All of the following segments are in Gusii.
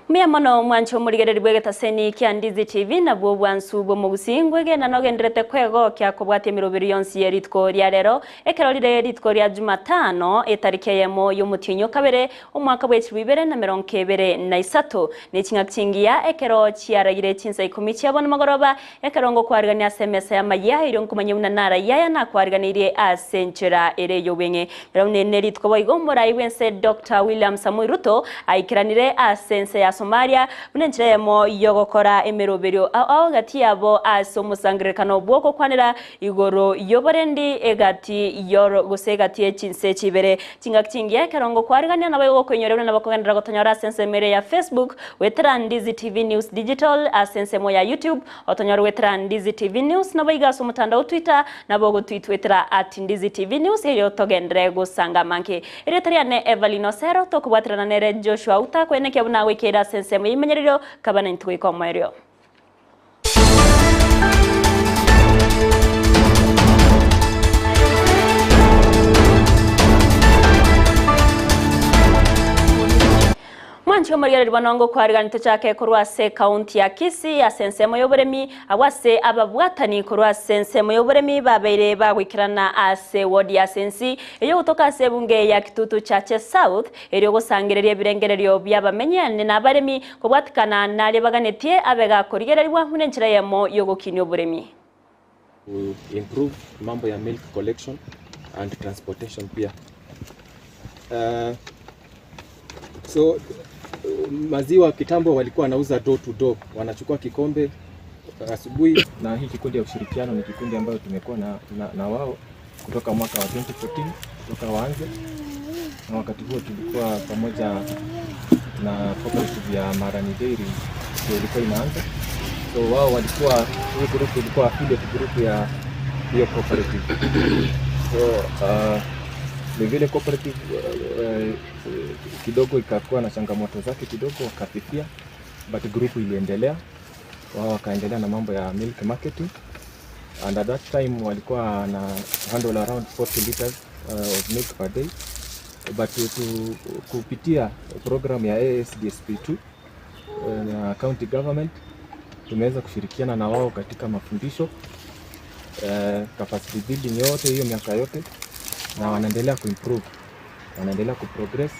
Mbuya mono mwanche omorigereri bw'egetaseni kia Ndizi TV nabwo obwansu bw'omogusii ngwegena nogenderete kwegokia kobwatia emeroberi yonsi ye rituko ria rero ekero rire rituko ria Jumatano etariki eyemo y'omotienyi o kabere omwaka bwe chilifu ibere na merongo ebere na isato ne ching'aki chingiya ekero chiaragire chinsa ikomi chia bono magoroba ekero ngokwarigania ase emesa y'amayia erio nkomanye buna narayia aya nakwariganeirie ase enchera ere ey'obweng'e. Rirorio nerituko boigo omorai bw'ense Doctor William Samoei Ruto aikeranire ase ense ya Somalia buna enchera eyemo y'ogokora emeroberio ao ao gati yabo ase omosangererekano bw'ogokwanera igoro y'oborendi egati y'oro gose egati ye chinse chibere. Chingaki chingiya ekero ngokwarigania naboigo gokoinyora buna nabo kogenderera gotonyora ase ensemo ere ya Facebook goetera Ndizi TV News Digital ase ensemo ya YouTube Otonyore goetera Ndizi TV News naboigo ase omotandao o Twitter nabo ogotwitwetera at Ndizi TV News erio togenderere gosanga amange. Erieta riane Evelyn Osero tokobwaterana nere Joshua Uta koenekia buna agoikeire ase ensemo y'eimenyererio kaba naintwe goika omoerio. Mwanche omorigereria bono ngokwarigani tochake korwa ase ekaunti ya Kisii ase ensemo y'oboremi, abwo ase ababwatani korwa ase ensemo y'oboremi babeire bagoikerana ase ward ya Sensi eyogotoka ase ebunge ya Kitutu Chache South erio gosangereria ebirengererio bi'abamenyi na abaremi kobwatikana naria baganetie abe gakorigererigwa buna enchera eyemo y'ogokinia oboremi. To improve mambo ya milk collection and transportation pia. So maziwa kitambo walikuwa wanauza door to door, wanachukua kikombe asubuhi. Na hii kikundi ya ushirikiano ni kikundi ambayo tumekuwa na, na, na wao kutoka mwaka wa 2014 kutoka waanze, na wakati huo tulikuwa pamoja na cooperative ya Marani Dairy ndio ilikuwa inaanza. So wao walikuwa, hii group ilikuwa affiliate group ya hiyo cooperative. So ni vile cooperative kidogo ikakuwa na changamoto zake kidogo, wakafifia, but group iliendelea. Wao wakaendelea na mambo ya milk marketing and at that time walikuwa na handle around 40 liters of milk per day but to, kupitia program ya ASDSP2 na county government tumeweza kushirikiana na wao katika mafundisho capacity building yote hiyo miaka yote, na wanaendelea kuimprove, wanaendelea kuprogress.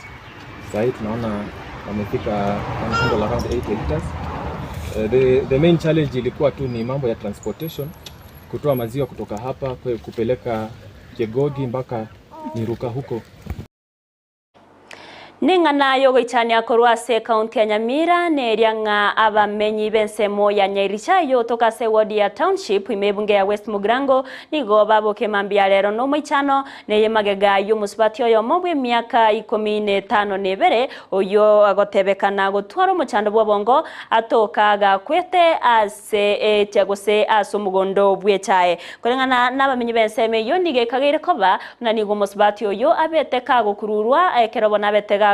Sasa hii tunaona wamefika handle around 80 liters. The main challenge ilikuwa tu ni mambo ya transportation, kutoa maziwa kutoka hapa kupeleka Kegogi mpaka Miruka huko. Ning'ana yogoichania korwa ase ekaunti ya Nyamira neria ng'a abamenyi b'ensemo ya Nyairicha yotoka ase ward ya Township ime ebunge ya West Mugirango nigo baboke mambia rero nomoichano neye magega y'omosubati oyomo bw'emiaka 15 oyo agotebekana gotwara omochando bw'obongo atoka gakwete ase echa gose ase omogondo bw'echae koreng'ana n'abamenyi b'ensemo eyo nigo ekageire koba buna nigo omosubati oyo abete kagokururwa ekero bono abete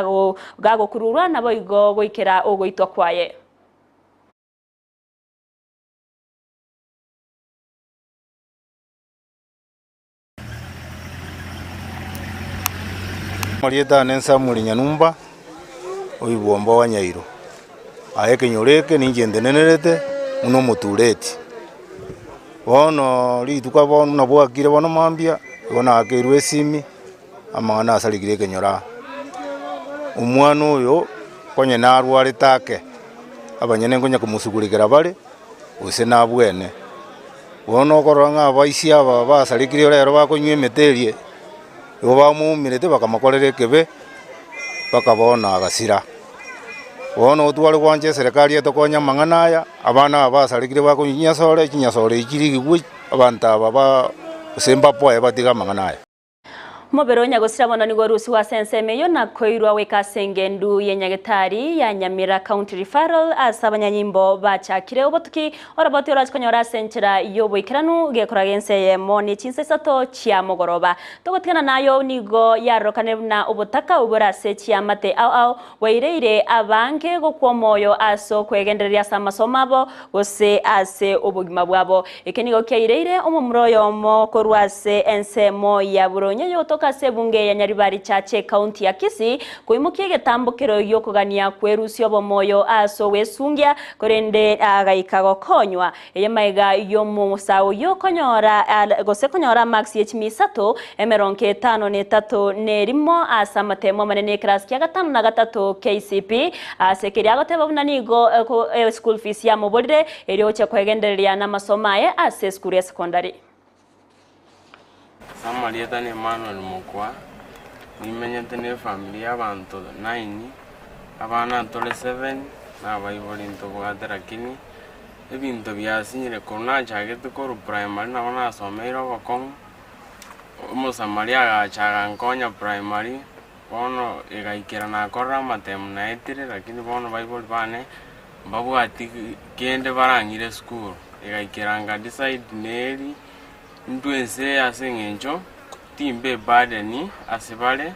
gagokururwa nabo igo goikera ogoitwa kwaye. Marieta ne Samuel Nyanumba oibwomba wa Nyairo aye ekenyoro eke ninche ntenenerete buna omotureti. Bono rituko bono nabwakire bono mambia, igo naakeirwe esimi amang'ana asarigire ekenyoro aa. Omwana oyo konye narwarete ake, abanyene nkonya komosugurikera bare, gose nabwene. Bono okorora ng'a abaisia aba basarekire rero bakonywa emete eria, igo bamoumerete bakamokorera ekebe, mpaka bono agasira. Bono otware gwancha eserekari etokonye amang'ana aya, abana aba basarekire bakonywa chinyasore, chinyasore echi chirigigwe, abanto aba ba gose mbapoe batige amang'ana aya. Omobere o Nyagosira bono nigo orusigwe ase ensemo eyio na koirwa goika ase engendu ye Nyagetari ya Nyamira County Referral ase abanyanyimbo bachakire obotuki oroboti oroche konyora ase enchera y'oboikeranu gekora gense eyemo ne chinsa isato chia mogoroba. Togotigana nayo nigo yarorekanire buna obotaka obore ase chiamate ao ao bwaireire abange gokwa omoyo ase okwegendereria ase amasomo abo gose ase obogima bwabo. Eke nigo kiaireire omomura oyomo korwa ase ensemo ya Buronye yotoka. gotoka ase ebunge ya Nyaribari Chache ekaunti ya Kisii koimokia egetambokero gi'okogania kwerusia obomoyo ase ogwesungia korende agaika gokonywa eye magega y'omosae oyio konyora gose konyora amarks ye chimia isato emerongo etano na etato na erimo ase amatemo amanene y'ekerasi kia gatano na gatato KCPE ase keria agoteba buna nigo eschool fees yamoborire erio gochia kwegendereria namasomo aye ase esukuru ya secondary. Ase amarieta na Emmanuel Mokwa, nimenyete na efamiri ya abanto nine, abana tore seven, na abaibori ntobwate lakini ebinto biasinyire korwa nachagete korwa primary nabo nasomeire obokong'u, omosamaria agacha agankonya primary, bono egaikera nakorire amatemu naetire lakini bono baibori bane mbabwati kende barang'ire esukuru, egaikera nka decide neri. Intwe ense eye ase engencho timba eburden ase bare,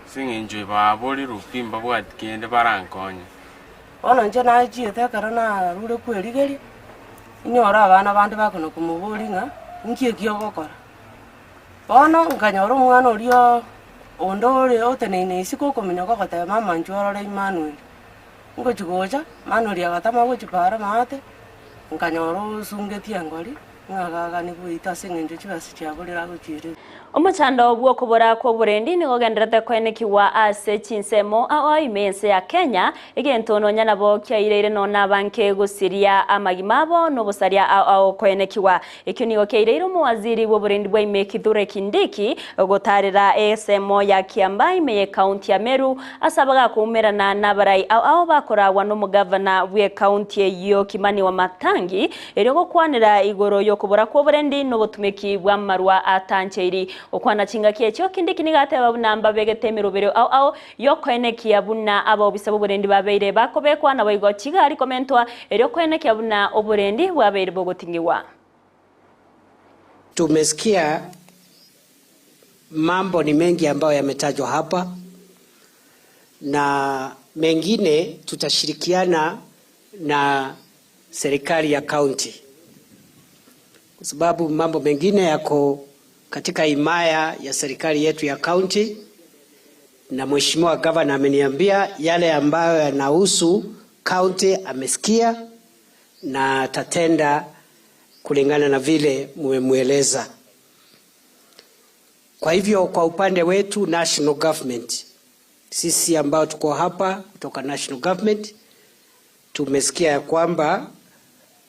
ase engencho baborirwe pi mbabwati kende barankonye. Bono inche nachiete ekero narure kwerigeria, inyore abana bande bakona komoboria ng'a inki eki ogokora. Bono nkanyora omwana oria onde ore oteneine isiko okominyoka ogoteba mama inchuo orore Emmanuel. Ngochia gocha, Emmanuel agatama gochia paara maate, nkanyora osungetie engori. Ng'a gagani goita ase engencho chibesa chiaborire agochiire. Omochando bw'okobora kw'oborendi nigo ogendererete koenekigwa ase chinsemo ao ime y'ense ya Kenya, egento nonya nabo kiaireire nonya abanke gosiria amagima abo nobosaria ao ao koenekigwa. Ekio nigo kiaireire omowaziri bw'oborendi bwa ime Kithure Kindiki gotarera esemo ya Kiambaa ime y'ekaunti ya Meru ase abagakoumerana nabarai ao ao bakoragwa nomogavana bw'ekaunti eyio Kimani Wamatangi Erio gokwanera igoro y'okobora kw'oborendi na obotumeki bw'amarwa atancheiri. Gokwana chingaki echio, Kindiki nigo ateba buna mbabegete emeroberio ao ao y'okoenekia buna abaobisa b'oborendi babeire bakobekwa naboigo chigari komentwa erio koenekia buna oborendi bwabeire bogoting'igwa. Tumesikia mambo ni mengi ambayo yametajwa hapa na mengine tutashirikiana na serikali ya kaunti, kwa sababu mambo mengine yako katika himaya ya serikali yetu ya kaunti, na mheshimiwa gavana ameniambia yale ambayo yanahusu kaunti amesikia na atatenda kulingana na vile mmemweleza. Kwa hivyo kwa upande wetu national government, sisi ambao tuko hapa kutoka national government tumesikia ya kwamba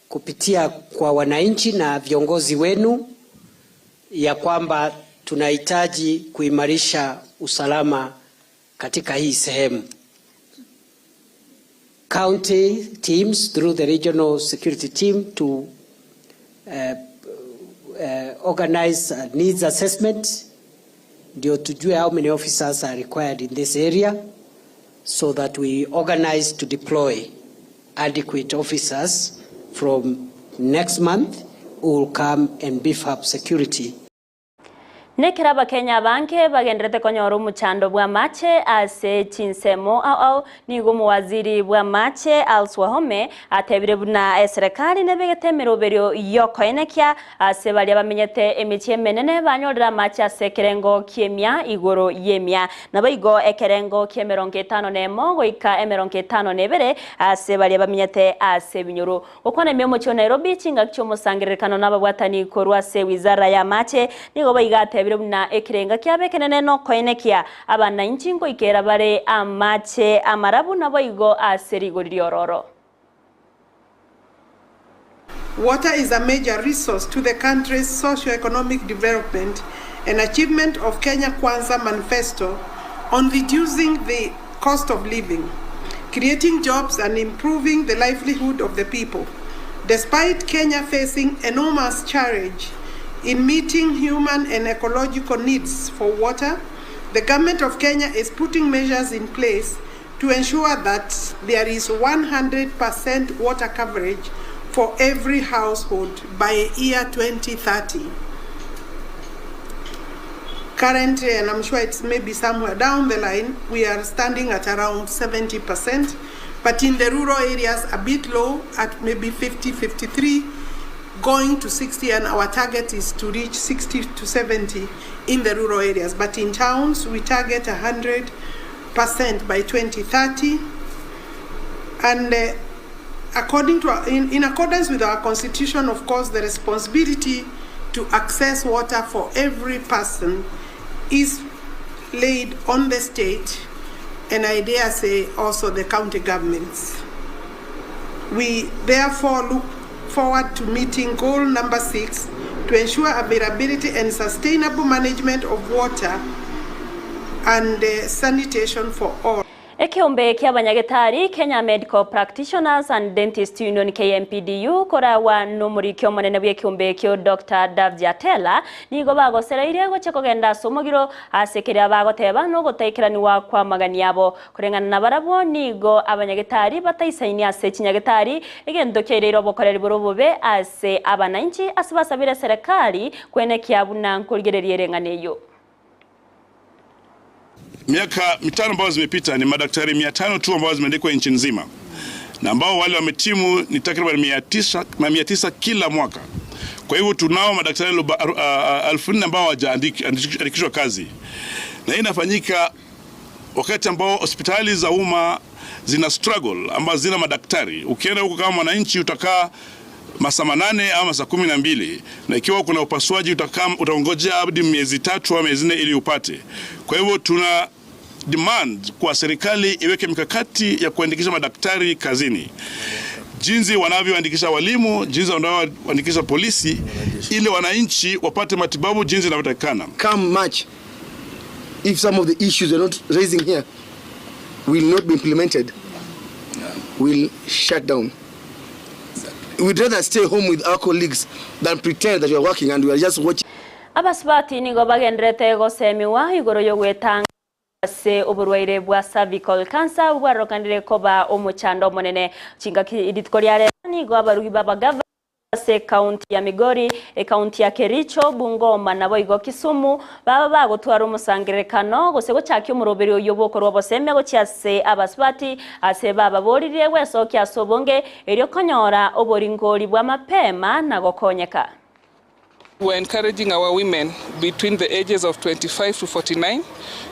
kupitia kwa wananchi na viongozi wenu ya kwamba tunahitaji kuimarisha usalama katika hii sehemu. County teams through the regional security team to organize a needs assessment ndio tujue how many officers are required in this area so that we organize to deploy adequate officers from next month who will come and beef up security. Nekero Abakenya abange bagenderete konyora omochando bw'amache ase chinsemo ao ao, nigo omowaziri bw'amache Alice Wahome atebire buna eserekari nebegete emeroberio y'okoenekia ase baria bamenyete emechie emenene banyorire amache ase ekerengo ki'emia igoro y'emia. Naboigo ekerengo ki'emerongo etano nemo goika emerongo etano na ebere ase baria bamenyete ase ebinyoro. Gokwana ime omochie o Nairobi chingaki chi'omosangererekano nababwatani korwa ase wizara y'amache nigo boigo atebire buna ekerenga kiabo ekenene nokoenekia abananchi ngoikera bare amache amarabu naboigo ase rigori riororo. Water is a major resource to the country's socio-economic development and achievement of Kenya Kwanza Manifesto on reducing the cost of living, creating jobs and improving the livelihood of the people. Despite Kenya facing enormous challenge in meeting human and ecological needs for water, the government of Kenya is putting measures in place to ensure that there is 100% water coverage for every household by year 2030. Currently, and I'm sure it's maybe somewhere down the line, we are standing at around 70%, but in the rural areas a bit low at maybe 50, 53. going to 60 and our target is to reach 60 to 70 in the rural areas. But in towns, we target 100% by 2030. And uh, according to our, in, in accordance with our constitution, of course, the responsibility to access water for every person is laid on the state and I dare say also the county governments. We therefore look forward to meeting goal number 6 to ensure availability and sustainable management of water and uh, sanitation for all. Ekeombe kia abanyagetari Kenya Medical Practitioners and Dentists Union KMPDU korawa nomoriki omonene bw'ekeombe ekio Dr. Davji Atela nigo bagosereire gochia kogenda ase omogiro ase keria bagoteba nogotaikeraniwa kwa amagani abo koreng'ana na barabwo nigo abanyagetari bataisaini ase chinyagetari egento kiaereire obokoreri bore obobe ase abananchi ase basabire serikali kwenekia buna nkorigereria ereng'ana eyio. Miaka 5 ambayo zimepita ni madaktari 500 tu ambao zimeandikwa nchi nzima, na ambao wale wametimu ni takriban 900 na 900 kila mwaka. Kwa hivyo tunao madaktari 4,000 ambao hawajaandikishwa kazi, na hii inafanyika wakati ambao hospitali za umma zina struggle ambazo zina madaktari. Ukienda huko kama mwananchi utakaa masaa 8 ama masaa 12, na ikiwa kuna upasuaji utakaa utaongojea hadi miezi 3 au miezi 4 ili upate. Kwa hivyo tuna demand kwa serikali iweke mikakati ya kuandikisha madaktari kazini, jinsi wanavyoandikisha walimu, jinsi wanavyoandikisha polisi, ili wananchi wapate matibabu jinsi inavyotakikana. Come March, if some of the issues we're not raising here will not be implemented, we'll shut down. We'd rather stay home with our colleagues than pretend that we are working and we are just watching. Abasubati nigo bagenderete gosemiwa igoro yogwetanga ase oborwaire bwa cervical cancer bwarokanire koba omochando omonene chingaki rituko ria rero nigo abarugi babagava ase kaunti ya Migori, ekaunti ya Kericho, Bungoma nabo igo Kisumu baba bagotwara omosangerekano gose gochakia omoroberi oyo bokorwa boseme gochia ase abasubati ase baba boririe gwesokia ase obonge erio konyora oboringori bwa mapema na gokonyeka. We're encouraging our women between the ages of 25 to 49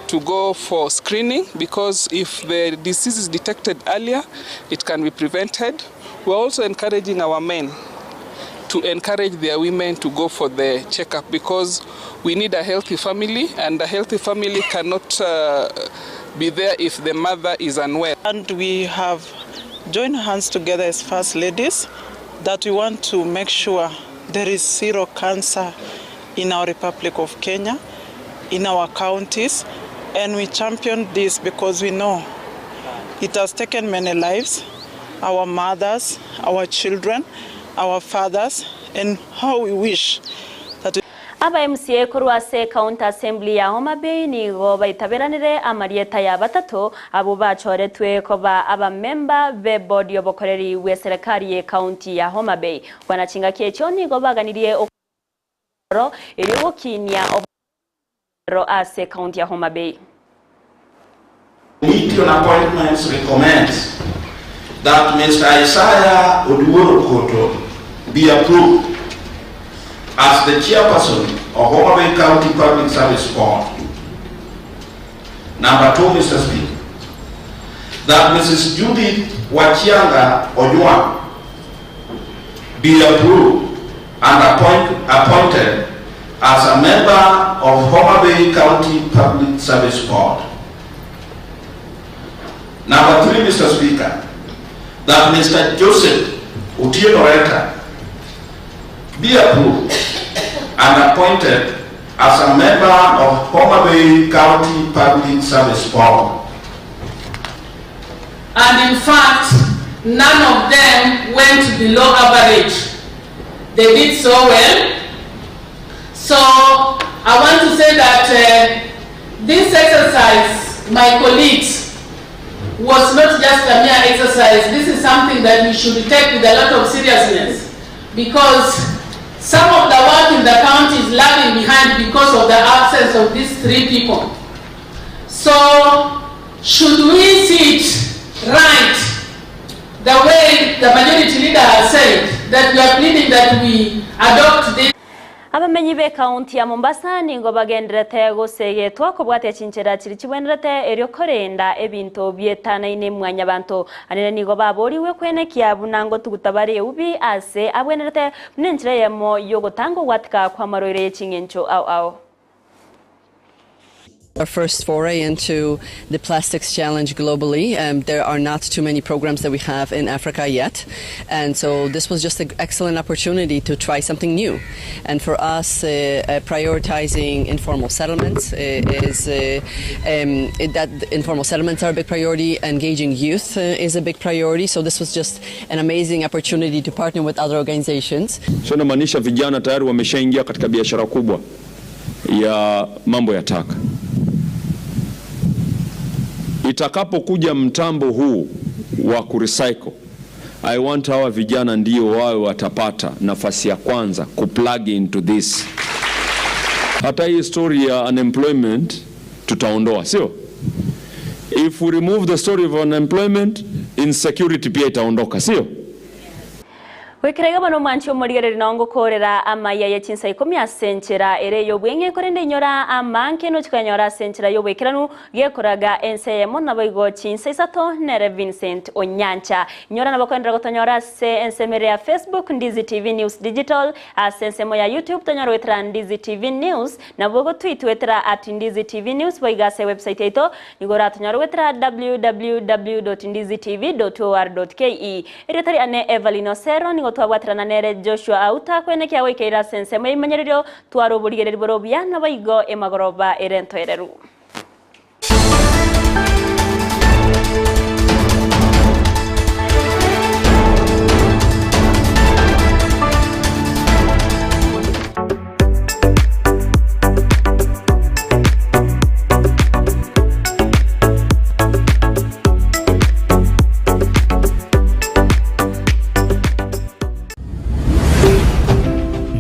to go for screening, because if the disease is detected earlier, it can be prevented. We're also encouraging our men to encourage their women to go for the checkup, because we need a healthy family, and a healthy family cannot be there if the mother is unwell. And we have joined hands together as First Ladies that we want to make sure there is zero cancer in our Republic of Kenya, in our counties, and we champion this because we know it has taken many lives, our mothers, our children, our fathers, and how we wish that we Aba MCA korwa ase County Assembly ya Homa Bay nigo baitaberanire amarieta ya batatu abo bachoretwe koba abamemba be bodi obokoreri bwe serikali ye county ya Homa Bay. Wanachinga kiecho nigo baganirie okoro eri gokinia oboro ase county ya Homa Bay. Committee on Appointments recommends that Mr. Isaiah Oduor Okoto be approved as the chairperson of Homa Bay County Public Service Board. Number 2, Mr. Speaker, that Mrs. Judith Wachianga Ojwang be approved and appointed as a member of Homa Bay County Public Service Board. Number 3, Mr. Speaker, that Mr. Joseph Otieno Reta be approved and appointed as a member of Homa Bay County Public Service Board. And in fact, none of them went below average. They did so well. So I want to say that this exercise, my colleagues, was not just a mere exercise. This is something that we should take with a lot of seriousness, because some of the work in the county is lagging behind because of the absence of these 3 people. So should we see it right the way the majority leader has said, that we are pleading that we adopt this. Abamenyi b'ekaunti ya Mombasa nigo bagendererete gosegetwa kobwatia chinchera chiria chibwenerete erio korenda ebinto bietanaine mwanyabanto. Anene nigo baborigwe kwenekia buna ngotuguta bare eubi ase abwenerete buna enchera eyemo y'ogotanga ogwatika kw'amarwaire ye ching'encho ao ao. Our first foray into the plastics challenge globally. Um, there are not too many programs that we have in Africa yet. And so this was just an excellent opportunity to try something new. And for us, uh, uh, prioritizing informal settlements uh, is uh, um, it, that informal settlements are a big priority. Engaging youth uh, is a big priority. So this was just an amazing opportunity to partner with other organizations. So inamaanisha vijana tayari wameshaingia katika biashara kubwa ya mambo ya taka. Itakapokuja mtambo huu wa kurecycle, I want hawa vijana ndio wawe watapata nafasi ya kwanza kuplug into this. Hata hii story ya unemployment tutaondoa, sio? If we remove the story of unemployment, insecurity pia itaondoka, sio? Gwikira iga bono omwanchi omorigereri nao ngokorera amaiya ye chinsa ikomi ase enchera ere ey'obweng'e korende inyora amanke nochikanyora ase enchera y'obwekeranu gekoraga ense eyemo nabo igo chinsa isato nere Vincent Onyancha. Inyora nabo koenderera gotonyora ase ensemo ere ya Facebook Ndizi TV News Digital ase ensemo ya YouTube tonyore goetera Ndizi TV News nabo gotwitwetera at Ndizi TV News boigo ase ewebsite yaito nigo oratonyore goetera www.ndizitv.or.ke. Erieta riane Evelyn Osero nigo twabwaterana nere Joshua Auta kwenekia goikeire ase ensemo y'ebimanyererio tware oborigereri bore obuya naboigo emagoroba ere entoereru.